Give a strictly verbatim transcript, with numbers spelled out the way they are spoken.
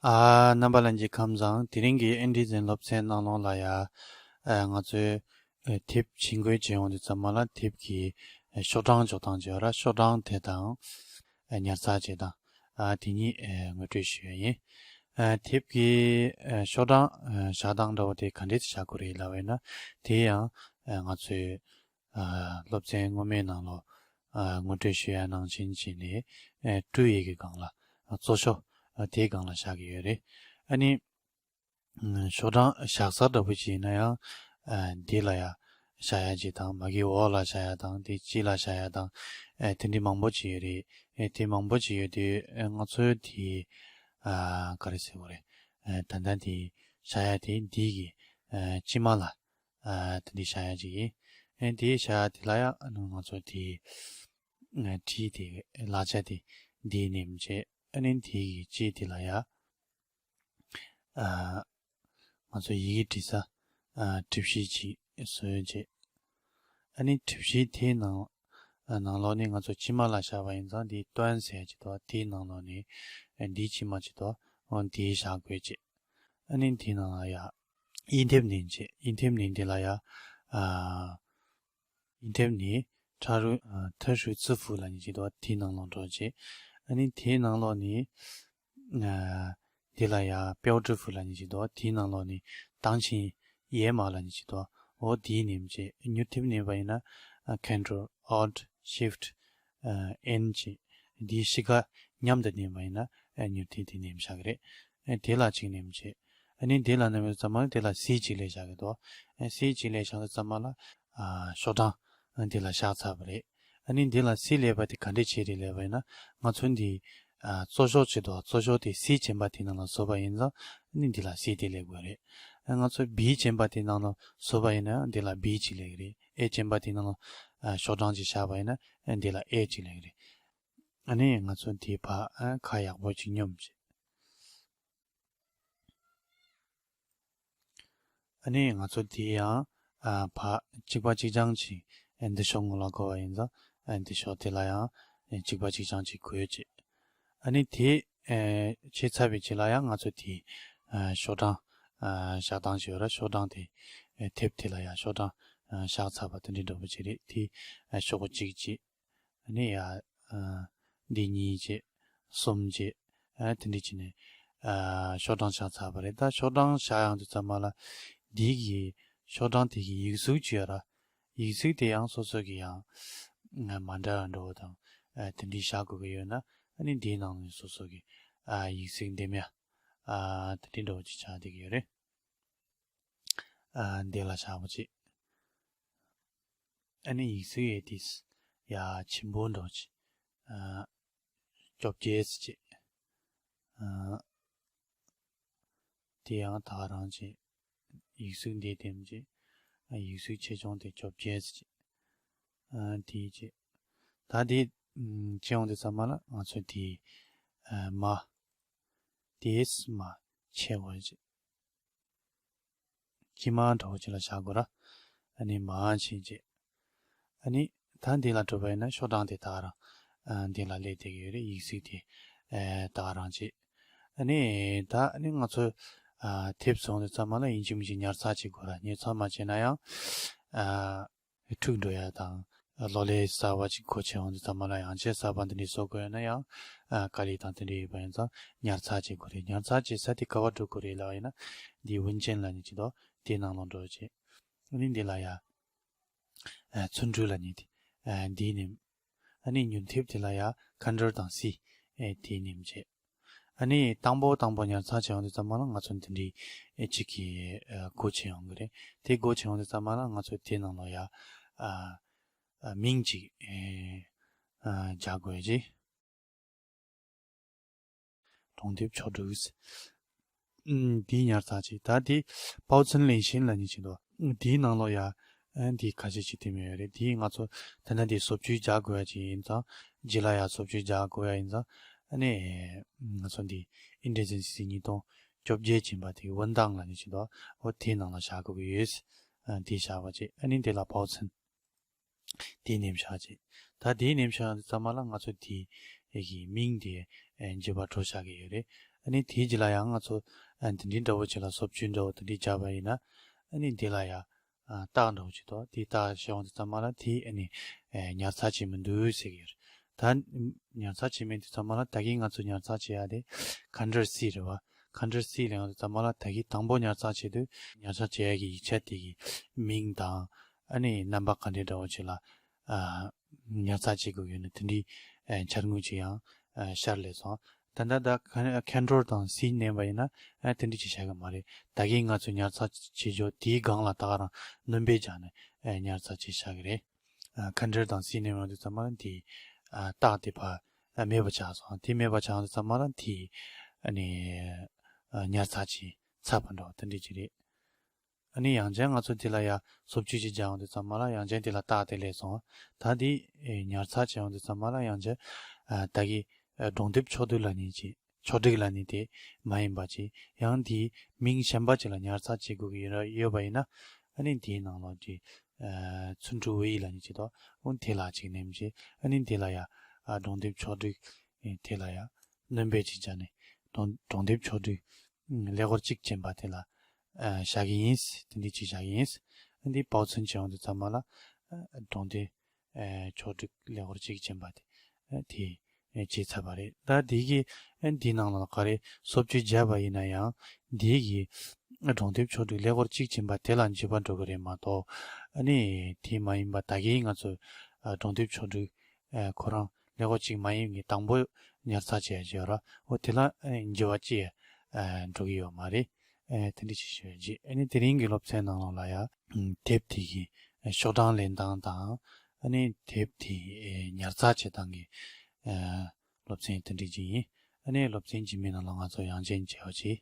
ཨ། རྣམ་པ་ལྷན་རྒྱས་ཁམས་བཟང་། དེ་རིང་གི་ཨེ་འདྲི་འཛིན་སློབ་ཚན་ནང་ལོགས་ལ་ཡ། ཨ། ང་ཚོས་ཨ། དེབ་བྱིང་རྒོད་བྱེད་ཡོང་དུས་ཙམ་པ་ལ་དེབ་ཀྱི་ཨ། ཤོག་གྲངས་འཇོག་སྟངས་བྱེད་པ་ར། ཤོག་གྲངས་དེ་དང་ཨ། ཉར་ཚགས་བྱེད་སྟངས། ཨ། དེ་གཉིས་ཨ། ངོ་སྤྲོད་ཞུ་ཡ་ཡིན། ཨ། དེབ་ཀྱི་ཨ། ཤོག་གྲངས་ཨ། བཞག་སྟངས་འདྲ་བོ་དེ་ག་འདྲས་བཞག་དགོས་རེད་ལབ་པ་ཡིན་ན། དེ་ཡང་ཨ། ང་ཚོས་ཨ། སློབ་ཚན་སྔོན་མའི་ནང་ལོགས་ཨ། ངོ་སྤྲོད་ཞུ་ཡ་ནང་བཞིན་བྱས་ནས་ཨ། བཀྲུ་ཡས་ཀྱི་སྒང་ལ་ཨ། གཙོ་ཤོག་ཨ། དེའི་སྒང་ལ་བཞག་གི་ཡོད་རེད། ཨ་ནི། ཨ། ཤོག་གྲངས་བཞག་ས་འདྲ་བོ་ཅིག་ཡིན་ན་ཡང་། ཨ། འདི་ལ་ཡ་བཞག་ཡ་ཅིག་དང་། མ་གི་འོག་ལ་བཞག་ཡ་དང་། དེ་དཀྱིལ་ལ་བཞག་ཡ་དང་། ཨ། དེ་འདྲའི་མང་པོ་ཅིག་ཡོད་རེད། ཨ། དེ་མང་པོ་ཅིག་ཡོད་དུས་ཨ། ང་ཚོའི་དེ་ཨ། ག་རེ་ཟེར་དགོས་རེད། ཨ། ད་ལྟ་དེ་བཞག་ཡ་དེ་འདི་གི་ཨ། དཀྱིལ་མ་ལ་ཨ། དེ་འདྲའི་བཞག་ཡ་ཅིག་ཡིན། ཨ། དེ་བཞག་ཡ་དེ་ལ་ཡ་ཨ། ང་ཚོ་དེ་ཨ། བྲིས་དེ་ལག་ཆ་དེ་འདི་ནེམ་བྱས། ཨ་ནི་དེ་གི་དཀྱིལ་དེ་ལ་ཡ། ཨ། ང་ཚོ་ཡི་གེ་འབྲི་ས་ཨ། གྲུ་བཞི་ཅིག་བཟོས་རྗེས། ཨ་ནི་གྲུ་བཞི་དེའི་ནང་ཨ། ནང་ལོགས་ནས་ང་ཚོ་དཀྱིལ་མ་ལ་བཞག་པ་ཡིན་ཙང་། འདི་སྟོན་ཟེར་གྱི་འདུག་དེའི་ནང་ལོགས་ནས་ཨ། འདིའི་དཀྱིལ་མ་གྱི་འདུག་འོ་འདི་བཞག་དགོས་རྗེས། ཨ་ནི་འདིའི་ནང་ལ་ཡ་དབྱེ་དེབ་ནེམ་བྱས། དབྱེ་དེབ་ནེམ་འདི་ལ་ཡ་ཨ། དབྱེ་དེབ་ནེམ་ཁྲ་རུ་ཨ། 特殊字符 ལབ་ནི་ཅིག་འདུག་དེའི་ནང་ལོགས་འགྲོ་རྗེས། ཨ་ནི་དེའི་ནང་ལོགས་ནས་ཨ། འདི་ལ་ཡ་标志符 ལབ་ནི་ཅིག་འདུག་དེའི་ནང་ལོགས་ནས་当前ཡས་མ་ལབ་ནི་ཅིག་འདུག་འོ་དེའི་ནེམ་བྱས། མྱུར་དེབ་ནེམ་པ་ཡིན་ན་ཨ། Control Alt Shift ཨ། N བྱས། འདིའི་གཤིས་ཀ་མཉམ་དུ་ནེམ་པ་ཡིན་ན་ཨ། མྱུར་དེབ་དེ་ནེམ་བཞག་གི་རེད། ཨ། དེ་ལ་གཅིག་ནེམ་བྱས། ཨ་ནི་དེ་ལ་ནེམ་ཙམ་པ་ལ་དེ་ལ་C གཅིག་སླེབས་བཞག་གི་འདུག་ཨ། C གཅིག་སླེབས་བཞག་ཙམ་པ་ལ་ཨ། ཤོག་གྲངས་ཨ། དེ་ལ་བཞག་ཚར་བ་རེད། ཨ་ནི་དེ་ལ་C སླེབས་པ་དེ་ག་འདྲས་བྱས་རེད་ལབ་པ་ཡིན་ན། ང་ཚོ་འདི་ཨ། གཙོ་ཤོག་ཅིག་འདུག་གཙོ་ཤོག་དེ་C གཅན་པ་དེ་ནང་ལ་བཟོས་པ་ཡིན་ཙང་། ཨ་ནི་འདི་ལ་C དེ་སླེབས་དགོས་རེད། ཨ། ང་ཚོ་B གཅན་པ་དེ་ནང་ལ་བཟོས་པ་ཡིན་ན་ཡང་འདི་ལ་B གཅིག་སླེབས་ཀྱི་རེད། A གཅན་པ་དེ་ནང་ལ་ཨ། ཤོག་གྲངས་ཅིག་བཞག་པ་ཡིན་ན་ཨ། འདི་ལ་A གཅིག་སླེབས་ཀྱི་རེད། ཨ་ནི་ང་ཚོ་འདི་ཕར་ཨ། ཁ་ཡག་པོ་ཅིག་སྙོམས་བྱས། ཨ་ནི་ང་ཚོ་འདི་ཡང་ཨ། ཕར་གཅིག་པ་གཅིག་རྐྱང་ཅིག་ཨ། འདི་ཤོག་ངོ་ལ་བགོ་བ་ཡིན་ཙང་། ཨ། འདི་ཤོག་དེ་ལ་ཡང་ཨ། གཅིག་པ་གཅིག་རྐྱང་ཅིག་བགོས་བྱས། ཨ་ནི་དེ་ཨ། བྱས་ཚར་བའི་རྗེས་ལ་ཡང་ང་ཚོ་དེ་ཨ། ཤོག་གྲངས་ཨ། བཞག་སྟངས་ཅིག་ཡོད་ར། ཤོག་གྲངས་དེ་ཨ། དེབ་དེ་ལ་ཡང་ཤོག་གྲངས་ཨ། བཞག་ཚར་བ་དེ་འདྲའི་འདྲ་པོ་ཅིག་རེད། དེ་ཨ། ཤོག་གུ་གཅིག་བྱས། ཨ་ནི་ཡ་ཨ། འདི་གཉིས་བྱས། གསུམ་བྱས། ཨ། དེ་འདྲ་བྱས་ནས་ཨ། ཤོག་གྲངས་བཞག་ཚར་བ་རེད། ད་ཤོག་གྲངས་བཞག་ཡོང་དུས་ཙམ་པ་ལ་འདི་གི་ཤོག་གྲངས་དེ་གི་ཡིག་གཟུགས་ཅིག་ཡོད་ར། ཡིག་གཟུགས་དེ་ཡང་སོ་སོ་གི་ཡང་ཨ། མ་འདྲ་བ་འདྲ་བོ་དང་ཨ། དེ་འདྲའི་བཞག་དགོས་ཀྱི་ཡོད་ན། ཨ་ནི་འདིའི་ནང་ནས་སོ་སོ་གི་ཨ། ཡིག་གཟུགས་འདེམས་ཡ་ཨ། དེ་འདྲའི་འདྲ་བོ་ཅིག་ཆགས་བསྡད་ཀྱི་ཡོད་རེད། ཨ། འདི་ལ་བཞག་པ་ཅིག་ཨ་ནི་ཡིག་གཟུགས་ཡས་དེ་ཡ་ཆེན་པོ་འདྲ་བོ་ཅིག་ཨ། བཅོ་བརྒྱད་ཅིག་ཨ། དེ་ཡང་ད་ག་རང་ཅིག་ཡིག་གཟུགས་འདི་འདེམས་ཅིག་ཨ། ཡིག་གཟུགས་ཆེ་ཆུང་དེ་བཅོ་བརྒྱད་ཅིག་ཨ། དེ་ཅིག་ད་དེ་ཨ། བྱས་ཡོང་དུས་ཙམ་པ་ལ་ང་ཚོ་དེ་ཨ། མ་དེས་མ་ཆེ་བ་ཅིག་དཀྱིལ་མ་འདྲ་བོ་ཅིག་ལ་བཞག་དགོས་ར། ཨ་ནི་མ་བྱས་རྗེས། ཨ་ནི་ད་འདི་ལ་འགྲོ་བ་ཡིན་ན་ཤོག་གྲངས་དེ་ད་ག་རང་ཨ། འདི་ལ་སླེབས་བསྡད་ཀྱི་ཡོད་རེད། ཡིག་གཟུགས་དེ་ཨ། ད་ག་རང་བྱས། ཨ་ནི་ད་ཨ་ནི་ང་ཚོ་ཨ། དེབ་བཟོ་དུས་ཙམ་པ་ལ་ཡིན་གཅིག་མིན་གཅིག་ཉར་ཚགས་བྱེད་དགོས་ར། ཉར་ཚགས་མ་བྱས་ན་ཡང་ཨ། འཁྲུག་འགྲོ་ཡ་དང་། གློག་ཀླད་གསར་པ་ཅིག་སྒོ་ཕྱེ་ཡོང་དུས་ཙམ་པ་ལ་ཡང་ཆེས་གསར་པ་འདི་འདྲ་བཟོ་དགོས་ན་ཡང་ཨ། དཀའ་ལས་དང་དེ་འདྲ་ཡོད་པ་ཡིན་ཙང་ཉར་ཚགས་བྱེད་དགོས་རེད། ཉར་ཚགས་བྱེད་ས་དེ་ག་པར་འགྲོ་དགོས་རེད་ལབ་ཡིན་ན། འདི་文件ལབ་ནི་ཅིག་འདུག་དེའི་ནང་ལ་འགྲོ་བྱས། ཨ་ནི་འདི་ལ་ཡ་ཨ། 存储ལབ་ནི་དེ་ཨ། འདིའི་ནང་། ཨ་ནི་མྱུར་དེབ་དེ་ལ་ཡ་Control དང་C ཨ། དེའི་ནང་བྱས། ཨ་ནི་དང་པོ་དང་པོ་ཉར་ཚགས་བྱེད་ཡོང་དུས་ཙམ་པ་ལ་ང་ཚོ་འདི་འདྲའི་ཨ། གཅིག་གིས་ཨ། སྒོ་ཕྱེ་ཡོང་གི་རེད། དེ་སྒོ་ཕྱེ་ཡོང་དུས་ཙམ་པ་ལ་ང་ཚོ་དེའི་ནང་ལ་ཡ་ཨ། ཨ། མིང་གཅིག་ཨ། ཨ། རྒྱག་དགོས་ཀྱི། གྲོང་དེབ་ཕྱོགས་སྒྲིག་ཨ། འདི་ཉར་ཚགས་བྱས། ད་འདི་保存类型ལབ་ནི་ཅིག་འདུག་འདིའི་ནང་ལོགས་ཡ་ཨ། འདི་ཁ་ཤས་ཅིག་འདེམས་ཡོད་རེད། འདི་ང་ཚོ་ད་ལྟ་འདི་བཟོ་བཅོས་རྒྱག་དགོས་ཡ་ཅིག་ཡིན་ཙང་། རྗེས་ལ་ཡ་བཟོ་བཅོས་རྒྱག་དགོས་ཡ་ཡིན་ཙང་། ཨ་ནི་ང་ཚོ་འདི་ཨིན་ཌི་ཛིན་སི་སི་ཉིས་སྟོང་བཅོ་བརྒྱད་ཅན་པ་དེ་文档ལབ་ནི་ཅིག་འདུག་འོ་དེའི་ནང་ལ་བཞག་དགོས་ཀྱི་ཡོད། ཨ། འདི་བཞག་པ་བྱས། ཨ་ནི་འདི་ལ་保存དེའི་ནང་བཞག་བྱས། ད་དེའི་ནང་བཞག་ཙམ་པ་ལ་ང་ཚོ་དེའི་གི་མིང་དེ་ཨ། འགྱུར་བ་འགྲོ་བཞག་གི་ཡོད་རེད། ཨ་ནི་དེའི་རྗེས་ལ་ཡང་ང་ཚོ་ཨ་འདི་འདྲའི་འདྲ་བོ་ཅིག་ལ་སོབ་ཅུ་འདྲ་བོ་དེ་འདྲའི་བརྒྱབ་པ་ཡིན་ན། ཨ་ནི་འདི་ལ་ཡང་ཨ་རྟགས་འདྲ་བོ་ཅིག་འདུག་དེའི་རྟགས་བྱས་ཡོང་དུས་ཙམ་པ་ལ་དེ་ཨ་ནི་ཨ་ཉར་ཚགས་བྱས་མི་འདུག་ཟེར་གྱི་ཡོད་རེད། ད་ཉར་ཚགས་བྱས་མེད་དུས་ཙམ་པ་ལ་ད་གིན་ང་ཚོ་ཉར་ཚགས་བྱེད་ཡ་དེ་Control C རེད་བ། Control C ལ་ཡོང་དུས་ཙམ་པ་ལ་ད་གིན་དང་པོ་ཉར་ཚགས་བྱེད་དུས་ཉར་ཚགས་བྱེད་ཡ་གི་ཡིག་ཆ་དེ་གི་མིང་དང་ཨ་ནི་རྣམ་པ་ག་འདྲའི་འདྲ་བོ་ཅིག་ལ་ཨ་ཉར་ཚགས་བྱེད་དགོས་ཡོད་ན་དེ་འདྲའི་ཨ་འཆར་ངོས་ཅིག་ཡང་ཨ་ཤར་སླེབས་སོང་། ད་ལྟ་ད་Con- Control དང་C མནན་པ་ཡིན་ན་ཨ་དེ་འདྲ་ཅིག་བྱ་གི་མ་རེད། ད་གིན་ང་ཚོས་ཉར་ཚགས་བྱེད་ཕྱོགས་དེའི་སྒང་ལ་ད་ག་རང་སྣོན་པ་བརྒྱབ་ནས་ཨ་ཉར་ཚགས་བྱས་བཞག་གི་རེད། ཨ་Control དང་C མནན་པ་དུས་ཙམ་པ་ལ་དེ་ཨ་རྟགས་དེ་ཕར་ཨ་མེད་པ་ཆགས་སོང་། དེ་མེད་པ་ཆགས་དུས་ཙམ་པ་ལ་དེ་ཨ་ནི་ཨ་ཉར་ཚགས་བྱས་ཚར་བ་འདྲ་བ་དེ་འདྲ་ཅིག་རེད། ཨ་ནི་ཡང་བསྐྱར་ང་ཚོ་འདི་ལ་ཡ་སོབ་ཅུ་ཅིག་སྦྱར་ཡོང་དུས་ཙམ་པ་ལ་ཡང་བསྐྱར་འདི་ལ་རྟགས་དེ་སླེབས་སོང་། ད་འདི་ཨེ་ཉར་ཚགས་བྱས་ཡོང་དུས་ཙམ་པ་ལ་ཡང་བསྐྱར་ཨ་ད་གི་ཨ་སྒྲོག་འདེབས་ཕྱོགས་བསྡུས་ལབ་ནི་ཅིག་ཕྱོགས་བསྒྲིགས་ལབ་ནི་དེ་མ་ཡིན་པ་ཅིག་ཡང་འདིའི་མིང་གཞན་པ་ཅིག་ལ་ཉར་ཚགས་བྱེད་དགོས་ཀྱི་ཡོད་ཡོད་པ་ཡིན་ན། ཨ་ནི་འདིའི་ནང་ལོགས་ཀྱི་ཨ་ཚུན་ཀྲུའུ་ཝེ་ཡི་ལབ་ནི་ཅིག་འདུག་འོ་དེ་ལ་ཅིག་མནན་བྱས། ཨ་ནི་འདི་ལ་ཡ་ཨ་སྒྲོག་འདེབས་ཕྱོགས་བསྒྲིགས་ཨེ་དེ་ལ་ཡ་སྣོན་པ་ཅིག་བརྒྱབ་ནས་སྒྲོག་སྒྲོག་འདེབས་ཕྱོགས་བསྒྲིགས་ཨ་ཀླད་ཀོར་གཅིག་ཅན་པ་དེ་ལ་ཨ་བཞག་གི་ཡིན། དེ་འདྲ་ཅིག་བཞག་གི་ཡིན། ཨ་འདི་པའོ་ཚུན་བྱས་ཡོང་དུས་ཙམ་པ་ལ་ཨ་སྒྲོག་འདེབས་ཨ་ཕྱོགས་བསྒྲིགས་ཀླད་ཀོར་གཅིག་ཅན་པ་དེ་ཨ་དེ་ཨ་བྱས་ཚར་བ་རེད། ད་འདི་གི་ཨ་འདི་ནང་ལ་ག་རེ་སོབ་ཅུ་བརྒྱབ་པ་ཡིན་ན་ཡང་འདི་གི་ཨ་སྒྲོག་འདེབས་ཕྱོགས་བསྒྲིགས་ཀླད་ཀོར་གཅིག་ཅན་པ་དེ་ལ་འགྱུར་བ་འགྲོ་གི་རེད་མ་གཏོགས། ཨ་ནི་དེ་མ་ཡིན་པ་ད་གིན་ང་ཚོས་ཨ་སྒྲོག་འདེབས་ཕྱོགས་བསྒྲིགས་ཨ་ཁོ་རང་ཀླད་ཀོར་གཅིག་མ་ཡིན་གྱི་དང་པོ་ཉར་ཚགས་བྱས་ཡོད་ར། འོ་དེ་ལ་ཨ་འགྱུར་བ་ཅི་ཡང་ཨ་འགྲོ་གི་ཡོད་མ་རེད། ཨ་དེ་འདྲ་ཅིག་ཞུ་ཡ་བྱས། ཨ་ནི་དེ་རིང་གི་སློབ་ཚན་ནང་ལོགས་ལ་ཡ་ཨ་དེབ་དེ་གི་ཨ་ཤོག་གྲངས་ལེན་སྟངས་དང་། ཨ་ནི་དེབ་དེ་ཨ་ཉར་ཚགས་བྱེད་སྟངས་ཀྱི་ཨ་སློབ་ཚན་དེ་འདྲ་ཅིག་ཡིན། ཨ་ནི་སློབ་ཚན་རྗེས་མའི་ནང་ལ་ང་ཚོ་ཡང་ཅིན་མཇལ་ཡོང་བྱས།